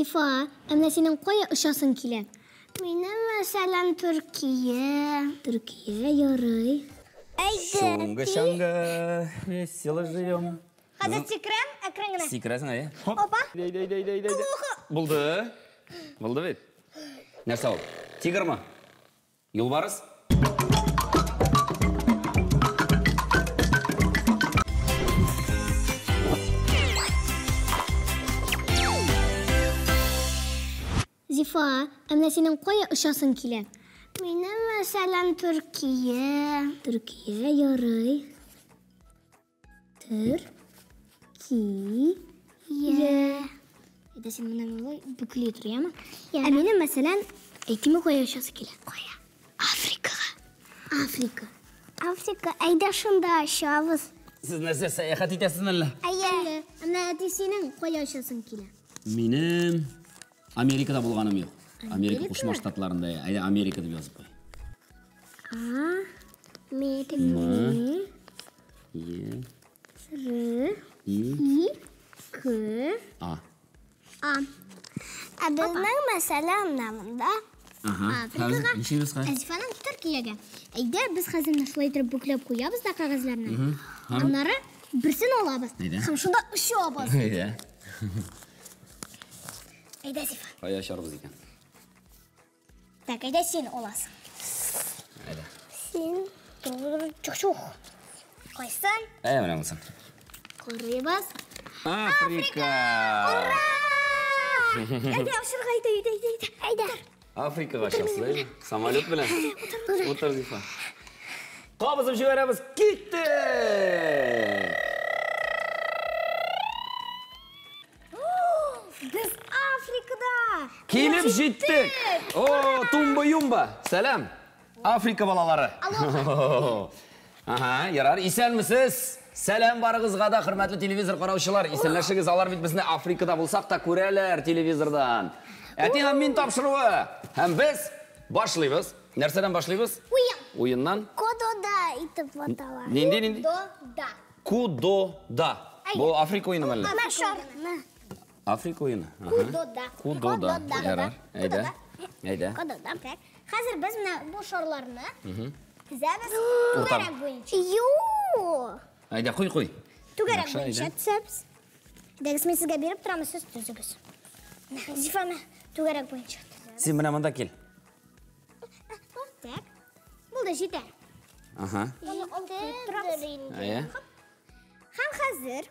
Зифа, ә менә синең кая очасың килә? Минем, мәсәлән, Төркия. Төркия, ярый. Әйдә. Шунга-шанга, весело живем. Хәзер сикерәм, әкрен генә. Сикерәсең, әйе. Хоп. Опа. Әйдә, әйдә, әйдә, әйдә, әйдә. Булды. Булды бит. Нәрсә ул? Тигрмы? Юлбарыс? Зифа, ә менә синең кая очасың килә? Минем, мәсәлән, Төркия. Төркия, ярый. Төр, ки, я. Әйдә син менә болай бөкли тор, яме? Ә минем, мәсәлән, әйтимме кая очасы килә? Кая? Африкага. Африка. Африка, әйдә шунда очабыз. Сез нәрсә, сәяхәт итәсезме әллә? Әйе. Ә менә әти синең кая очасың килә? Минем Америкада булганым юк. Америка Америка? Кушма Штатларында, әйдә Америка дип язып куй. А, Америка. М, Е, Р, И, И, К, А. А. Ә безнең, мәсәлән, менә монда. Ага. Африкага. Хәзер ничек кая? Ә Зифаның Төркиягә. Әйдә, без хәзер менә шулай итеп бөкләп куябыз да кәгазьләрне. Аннары берсен алабыз. Әйдә. Һәм шунда очабыз. Әйдә. Әйдә, Зифа. Кая очарбыз икән? Так, әйдә син аласың. Әйдә. Син. Чух-чух. Кайсын? Әй, менә булсын. Карыйбыз. Африка! Әйдә, очырга, әйдә, әйдә, әйдә, әйдә. Әйдә. Африкага очасыз, әйме? Самолет белән. Утыр, Зифа. Кабызып җибәрәбез. Киттек! Без Африкада. Килеп җиттек. О, тумба-юмба. Сәлам. Африка балалары. Ага, ярар. Исәнмесез? Сәлам барыгызга да, хөрмәтле телевизор караучылар. Исәнләшегез, алар бит безне Африкада булсак та күрәләр телевизордан. Әти һәм мин тапшыруы. Һәм без башлыйбыз. Нәрсәдән башлыйбыз? Уен. Уеннан. Кодода итеп атала. Нинди, нинди? До, да. Кудода. Бу Африка уены мәллә? Менә шарны. Африка уены. Ага. Кудода. Кудода. Кудода. Ярар. Әйдә. Әйдә. Кодода. Так. Хәзер без менә бу шарларны тезәбез Уртам. түгәрәк буенча. Ю. Әйдә, куй, куй. Түгәрәк Яхшы, буенча әйдә. тезәбез. Әйдәгез, мин сезгә биреп торам, сез төзегез. Менә, Зифа, менә түгәрәк буенча тезәбез. Син менә монда кил. Так. Булды, җитә. Ага. Моны алып куеп торабыз. Әйе. Һәм хәзер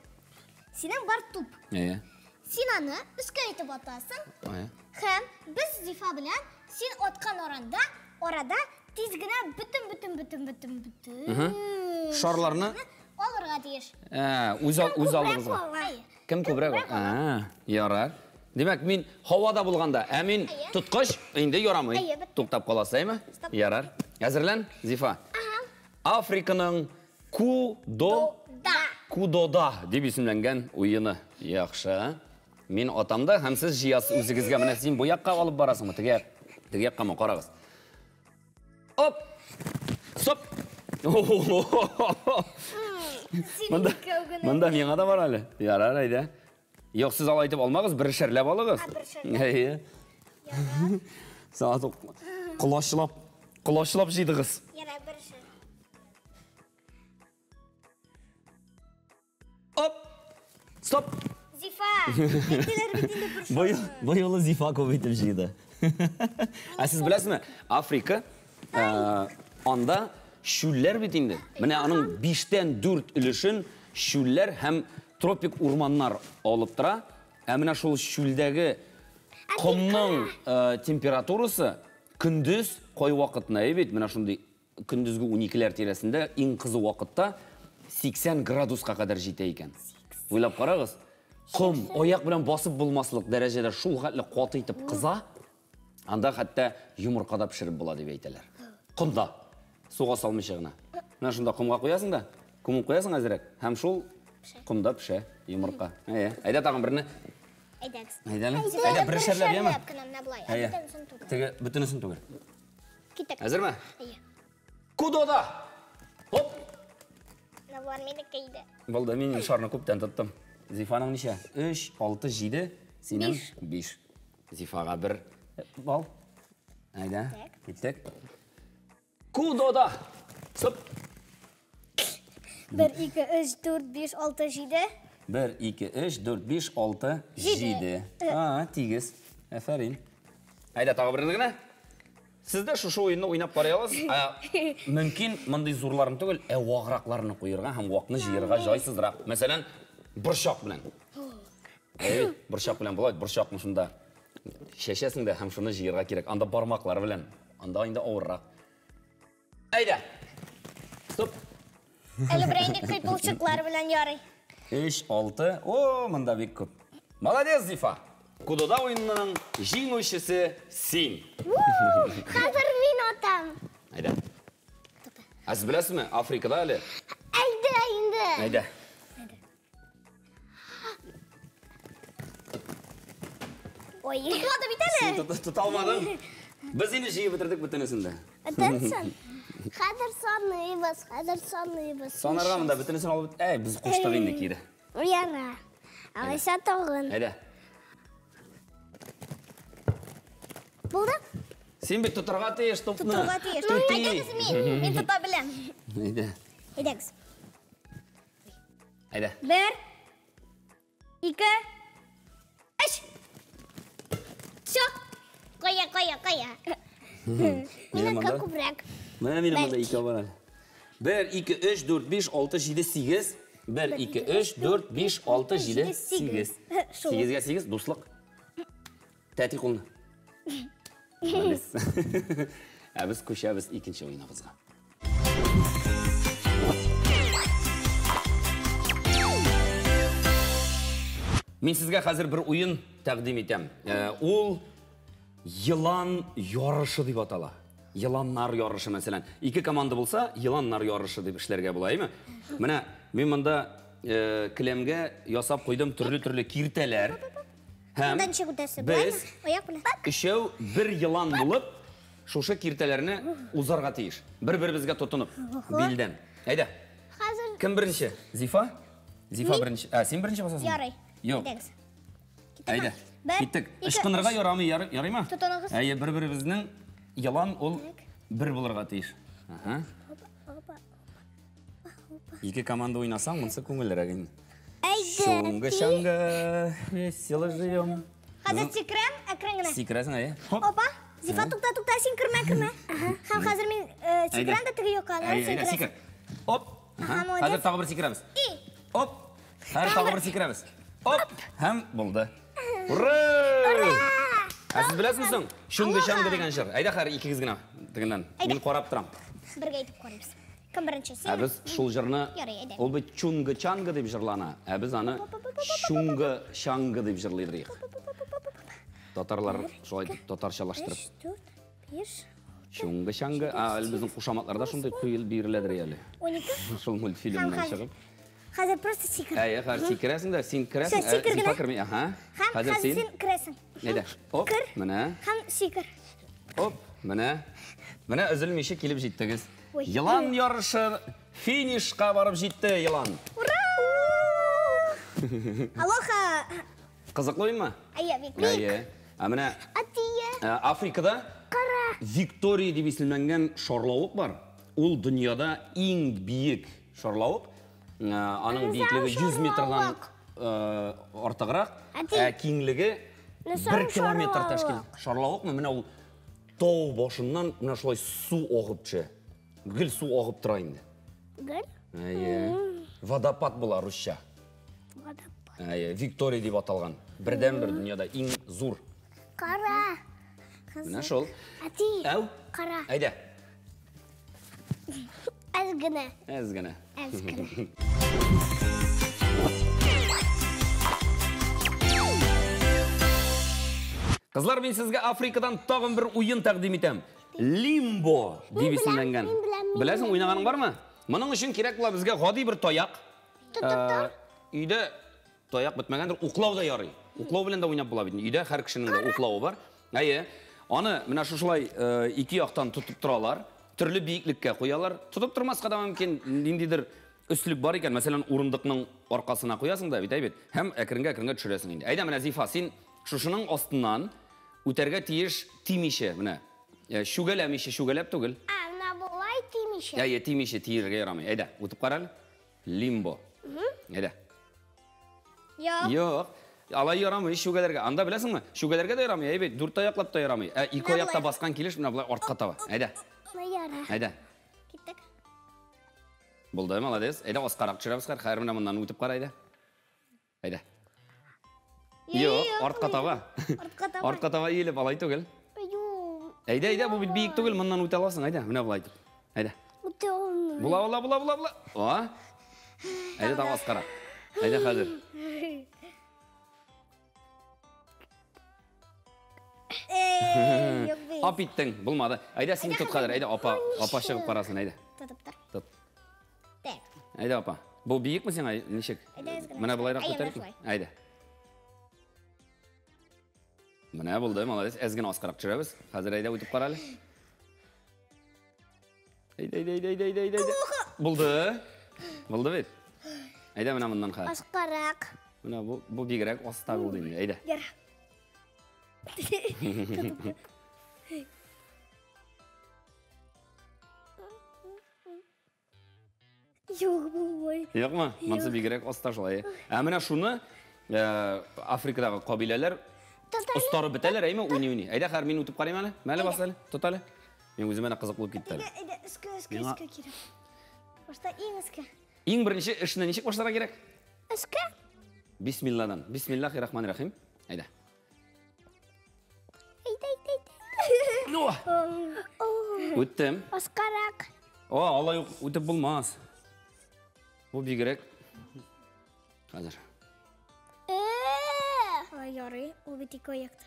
синең бар туп. Әйе. Син аны өскә итеп атасың. Әйе. Һәм без Зифа белән син аткан арада тиз генә бөтен, бөтен, бөтен, бөтен, бөтен Шарларны? алырга тиеш. Ә, үз ал, үз алдыгызга. Әйе. Кем күбрәк? А, ярар. Димәк, мин һавада булганда, ә мин Әйе. тоткач, инде ярамый. Әйе, бетте. Туктап каласыз, әйме? Стоп. Ярар. Әзерлән, Зифа. Африканың Кудо Да. Кудода дип исемләнгән уены. Яхшы. Мин атам да һәм сез җыясыз үзегезгә. Менә син бу якка алып барасыңмы? Теге як. Теге яккамы? Карагыз. Оп! Стоп! Монда, монда миңа да бар әле. Ярар, әйдә. Юк, сез алай итеп алмагыз, берешәрләп алыгыз. Берешәрләп. Әйе. Сразу колачлап, колачлап җыйдыгыз. Ярар, берешәр. Оп! Стоп! Зифа, әйттеләр бит инде бер Бу юл- бу юлы Зифа күп итеп җыйды. Ә сез беләсезме, Африка, анда чүлләр бит инде. Менә аның 5-тән 4 өлешен чүлләр һәм тропик урманнар алып тора. Ә менә шул чүлдәге комның температурасы көндез кай вакытны, әй бит, менә шундый көндезге 12-ләр тирәсендә иң кызу вакытта 80 градуска кадәр җитә икән. Уйлап карагыз, ком аяк белән басып булмаслык дәрәҗәдә шул хәтле каты итеп кыза, анда хәтта йомырка да пешереп була дип әйтәләр. Комда, суга салмыйча гына. Менә шунда комга куясың да, күмеп куясың әзрәк, һәм шул комда пешә йомырка. Әйе, әйдә тагын берне. Әйдәгез. Әйдә әле. Әйдә берешәрләп, яме? Берешәрләп кенә менә болай. Ә Әйе. бөтенесен түгел. Теге бөтенесен түгел. Киттек. Әзерме? Әйе. Кудода. Хоп. Менә болар минеке иде. Булды, мин шарны күптән тоттым. Зифаның ничә? 3, 6, 7, синең 5. Зифага бер балл. Әйдә, киттек. Кудода. Стоп. 1, 2, 3, 4, 5, 6, 7. 1, 2, 3, 4, 5, 6, 7. А, тигез. Әфәрин. Әйдә, тагы берне генә. Сез дә шушы уенны уйнап карый аласыз. Мөмкин мондый зурларын түгел, ә вагракларны куерга һәм вакны җыярга җайсызрак. Мәсәлән, борчак белән. Әй, борчак белән була, борчакны шунда чәчәсең дә һәм шуны җыярга кирәк. Анда бармаклар белән. Анда инде авыррак. Әйдә. Стоп. Әле бер инде кыйпылчыклар белән ярый. 3, 6. О, монда бик күп. Молодец, Зифа. Кудода уенының җиңүчесе син. Хәзер мин атам. Әйдә. Ә сез беләсезме, Африкада әле? Әйдә инде. Әйдә. Ой. Тотмады бит әле. Син тота алмадың. Без инде җыеп бетердек бөтенесен дә. Тотсын. Хәзер саныйбыз, хәзер саныйбыз. Санарга монда бөтенесен алып, әй, без куштык инде кире. Яра. Алайса тагын. Әйдә. Булды? Син бит тотарга тиеш тупны. Тотарга тиеш. Түти. Әйдәгез мин. Мин тота беләм. Әйдә. Әйдәгез. Әйдә. 1 2 3. Все. Кая, кая, кая. Минеке күбрәк. Менә минем монда ике бар әле. 1, 2, 3, 4, 5, 6, 7, 8. 1, 2, 3, 4, 5, 6, 7, 8. 8-гә 8, дуслык. Тәти кулны. Молодец. Ә без күчәбез икенче уеныбызга. Мин сезгә хәзер бер уен тәкъдим итәм. Ул елан ярышы дип атала. Еланнар ярышы, мәсәлән. Ике команда булса, еланнар ярышы дип эшләргә була, әйме? Менә мин монда келәмгә ясап куйдым төрле-төрле киртәләр. Һәм без өчәү бер елан булып, шушы киртәләрне узарга тиеш. Бер-беребезгә тотынып, билдән. Әйдә. Кем беренче? Зифа? Зифа беренче. Ә, син беренче басасың? Ярый. Юк. Әйдә. Киттек. Ычкынырга ярамый, ярыймы? Тотыныгыз. Әйе, бер-беребезнең елан ул бер булырга тиеш. Ага. Ике команда уйнасаң, монысы күңеллерәк инде. Әйдә. Шунга-шанга, весело живем. Хәзер сикерәм, әкрен генә. Сикерәсең, әйе. Опа, Зифа, тукта, тукта, син кермә, кермә. Һәм хәзер мин сикерәм дә теге якка, аннары син керәсең. Сикер. Оп. Хәзер тагы бер сикерәбез. Оп. Хәзер тагы бер сикерәбез. Оп. Һәм булды. Ура! Ә сез беләсезме соң? Шунга-шанга дигән җыр. Әйдә, хәзер икегез генә тегеннән. Мин карап торам. Бергә әйтеп карыйбыз. Кем беренче? Син? Ә без шул җырны, ул бит чунга-чанга дип җырлана. Ә без аны шунга-шанга дип җырлыйдыр. Татарлар шулай итеп татарчалаштырып. 3, 4, 5. Чунга-чанга, ә әле безнең кушаматларда шундый куел биреләдер әле. 12. Шул мультфильмнан чыгып. Хәзер просто сикер. Әйе, хәзер сикерәсең дә, син керәсең, Зифа керми. Аһа. Хәзер син керәсең. Әйдә. Оп, менә. Һәм сикер. Оп, менә. Менә өзелмичә килеп җиттегез. Елан ярышы финишка барып җитте, елан. Ура! Алоха! Кызыклы уенмы? Әйе, бик. Әйе. Ә менә Африкада Виктория дип исемләнгән шарлавык бар. Ул дөньяда иң биек шарлавык. Аның биеклеге 100 метрдан артыграк, ә киңлеге 1 километр тәшкил. Шарлавыкмы? Менә ул тау башыннан менә шулай су агып төшә. Гел су агып тора инде. Гел? Әйе. Водопад була русча. Водопад. Әйе, Виктория дип аталган. Бердән-бер дөньяда иң зур. Кара. Менә шул. Әти. Әү. Кара. Әйдә. Әз генә. Әз генә. Әз генә. Кызлар, мин сезгә Африкадан тагын бер уен тәкъдим итәм. Лимбо дип исемләнгән. Беләсең, уйнаганың бармы? Моның өчен кирәк була безгә гади бер таяк. Өйдә таяк бетмәгәндер, уклау да ярый. Уклау белән дә уйнап була бит. Өйдә һәр кешенең дә уклавы бар. Әйе. Аны менә шушылай ике яктан тотып торалар. Төрле биеклеккә куялар. Тотып тормаска да мөмкин, ниндидер өслек бар икән, мәсәлән, урындыкның аркасына куясың да бит, әйбит. Һәм әкренге-әкренгә төшерәсең инде. Әйдә, менә Зифа, син шушының астыннан Үтәргә тиеш тимичә, менә. Чүгәләмичә, чүгәләп түгел. А, менә болай тимичә. Әйе, тимичә, тиергә ярамый. Әйдә, үтеп кара әле. Лимбо. Әйдә. Юк. Юк. Алай ярамый чүгәләргә. Анда беләсеңме? Чүгәләргә дә ярамый, әйбәт, дүрт аяклап та ярамый. Ә ике аякта баскан килеш менә болай артка таба. Әйдә. Яра. Әйдә. Киттек. Булды, молодец. Әйдә, аскарак төшерәбез хәзер. Хәер, менә моннан үтеп кара, әйдә. Әйдә. Юк, артка таба. Артка таба. Артка таба иелеп, алай түгел. Юк. Әйдә, әйдә, бу бит биек түгел, моннан үтә аласың, әйдә, менә болай итеп. Әйдә. Үтә алмыйм. Була, була, була, була, була. О. Әйдә, тагы аскарак. Әйдә хәзер. Эй, юк бит. Ап иттең, булмады. Әйдә, син тот хәзер, әйдә, апа, апа чыгып карасын, әйдә. Тотып тор. Тот. Так. Әйдә, апа. Бу биекме сиңа, ничек? Әйдә, әз генә. Менә болайрак Әйе, менә күтәрик. шулай. Әйдә. Менә булды, молодец. Әз генә аскарак төшерәбез. Хәзер әйдә үтеп кара әле. Әйдә, әйдә, әйдә, әйдә, әйдә, әйдә. Булды. Булды бит. Әйдә менә моннан хәзер. Аскарак. Менә бу бигрәк аста булды инде. Әйдә. Яра. Юк, булмый. Юкмы? Монысы бигрәк аста шулай. Ә менә шуны Африкадагы кабиләләр остарып бетәләр, әйме, уйный-уйный. Әйдә, хәзер мин үтеп карыйм әле. Мәле, бас әле, тот әле. Мин үземә дә кызык булып китте әле. Әйдә, өскә, өскә, Миңа- өскә кирәк. Башта иң өскә. Иң беренче эшне ничек башларга кирәк? Өскә. Бисмилладан. Бисмиллахи рахмани рахим. Әйдә. Әйдә, әйдә, әйдә. Ну! Үттем. Аскарак. О, алай ук үтеп булмас. Бу бигрәк. Хәзер. Алай ярый, ул бит ике аякта.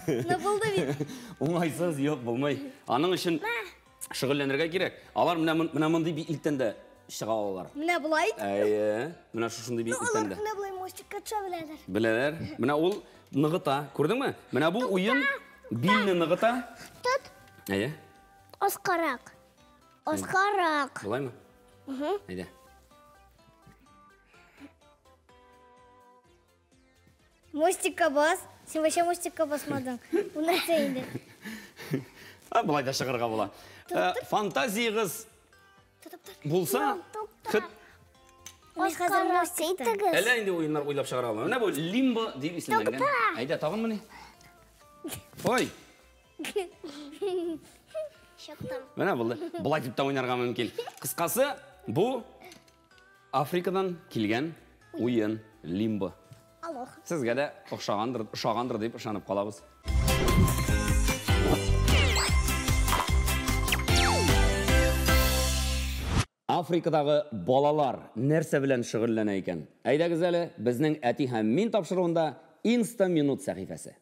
Ну булды бит. Уңайсыз, юк, булмый. Аның өчен шөгыльләнергә кирәк. Алар менә менә мондый биеклектән дә чыга алалар. Менә болай. Әйе, менә шушындый биеклектән Алар дә. менә болай мостикка төшә беләләр. Беләләр. Менә ул ныгыта. Күрдеңме? Менә бу уен билне ныгыта. Тот. Әйе. Аскарак. Аскарак. Болаймы? Әйдә. Мостикка бас. Син вообще мостикка басмадың. Бу нәрсә инде? А, болай да чыгарга була. Фантазиягыз булса, хет Мин хәзер мостикта. Итегез. әллә инде уеннар уйлап чыгара алам. Менә бу лимбо дип исемләнгән. Әйдә, тагын менә. Ой, Чыктым. менә булды. Болай дип тә уйнарга мөмкин. Кыскасы, бу Африкадан килгән уен лимбо. Аллах. Сезгә дә охшагандыр, ошагандыр дип ышанып калабыз. Африкадагы балалар нәрсә белән шөгыльләнә икән? Әйдәгез әле, безнең әти һәм мин тапшыруында Инста минут сәхифәсе.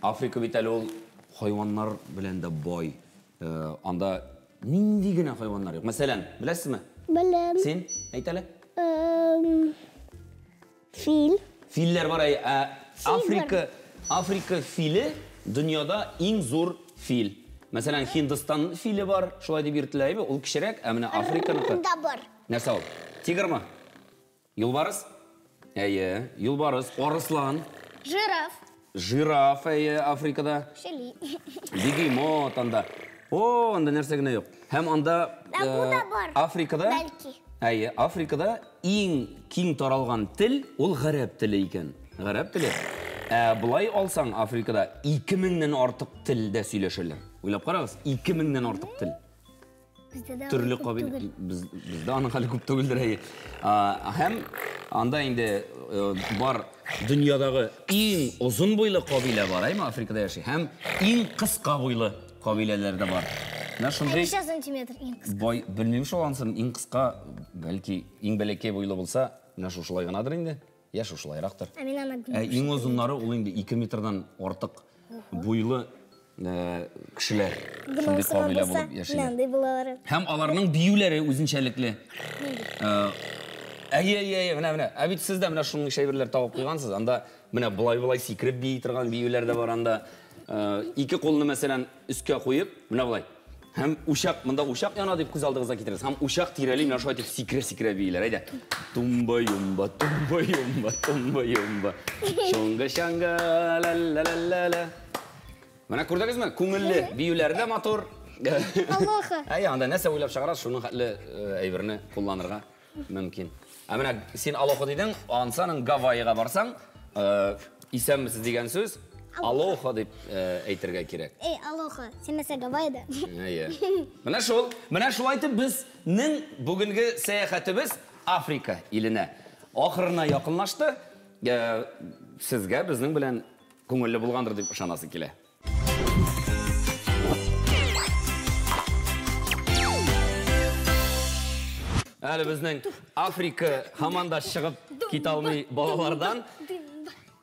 Африка бит әле ул хайваннар белән дә бай. Анда нинди генә хайваннар юк. Мәсәлән, беләсезме? Беләм. Син әйт әле. Фил. Филләр бар, әй, ә Африка филе дөньяда иң зур фил. Мәсәлән, Һиндстан филе бар, шулай дип йөртелә, әйбе, ул кечерәк, ә менә Африканыкы. Да бар. Нәрсә ул? Тигрмы? Юлбарыс? Әйе, юлбарыс, арыслан, Жираф. жираф, әйе, Африкада. Шели. Бегемот анда. О, анда нәрсә генә юк. Һәм анда Ә бу да бар. Африкада Бәлки. Әйе, Африкада иң киң таралган тел ул гарәп теле икән. Гарәп теле. Ә болай алсаң, Африкада 2000-нән артык телдә сөйләшәләр. Уйлап карагыз, 2000-нән артык тел. Бездә дә Төрле күп кабилә. түгел. Бездә аның хәле күп түгелдер, әйе. Һәм анда инде бар дөньядагы иң озын буйлы кабилә бар, әйме, Африкада яши. Һәм иң кыска буйлы кабиләләр дә бар. Менә шундый Ничә сантиметр иң кыска? Бай, белмим шул ансын, иң кыска, бәлки иң бәләкәй буйлы булса, менә шушылай гынадыр инде, я шушылайрактыр. Ә мин аны Ә иң озыннары ул инде 2 метрдан артык буйлы кешеләр, шундый кабилә булып яшиләр. Нинди булалар? Һәм аларның биюләре үзенчәлекле. Әйе, әйе, әйе, менә, менә. Ә бит сез дә менә шуның әйберләр табып куйгансыз. Анда менә болай-болай сикереп бии торган биюләр дә бар анда. Ике кулны, мәсәлән, өскә куеп, менә болай. Һәм учак, монда учак яна дип күз алдыгызга китерегез. Һәм учак тирәли менә шулай итеп сикерә-сикерә бииләр. Әйдә. Тумба-юмба, тумба-юмба, тумба-юмба. Шонга-шанга, ла-ла-ла-ла-ла. Менә күрдегезме? Күңелле биюләр дә матур. Алоха. Әйе, анда нәрсә уйлап чыгарасыз, шуның хәтле әйберне кулланырга мөмкин. Ә менә син алоха дидең, ансаның Гавайига барсаң, исәнмесез дигән сүз, алоха дип әйтергә кирәк. Эй, алоха, син нәрсә Гавайида? Әйе. Менә шул, менә шулай итеп безнең бүгенге сәяхәтебез Африка иленә ахырына якынлашты. Сезгә безнең белән күңелле булгандыр дип ышанасы килә. Әле безнең Африка һаман да чыгып китә алмый балалардан.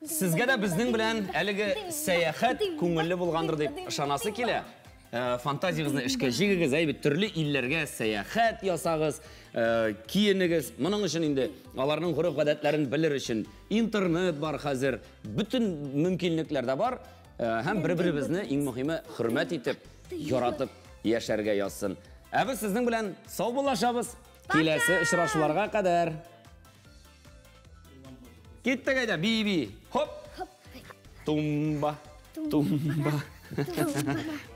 Сезгә дә безнең белән әлеге сәяхәт күңелле булгандыр дип ышанасы килә. Фантазиягезне эшкә җигегез, әй бит төрле илләргә сәяхәт ясагыз, киенегез. Моның өчен инде аларның гореф-гадәтләрен белер өчен интернет бар хәзер, бөтен мөмкинлекләр дә бар. Һәм бер-беребезне иң мөһиме хөрмәт итеп, яратып яшәргә язсын. Ә без сезнең белән саубуллашабыз. Киләсе очрашуларга кадәр. Киттек әйдә, би-би. Хоп. Тумба, тумба.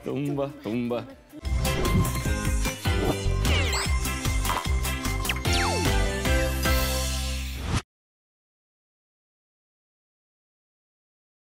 Тумба, тумба.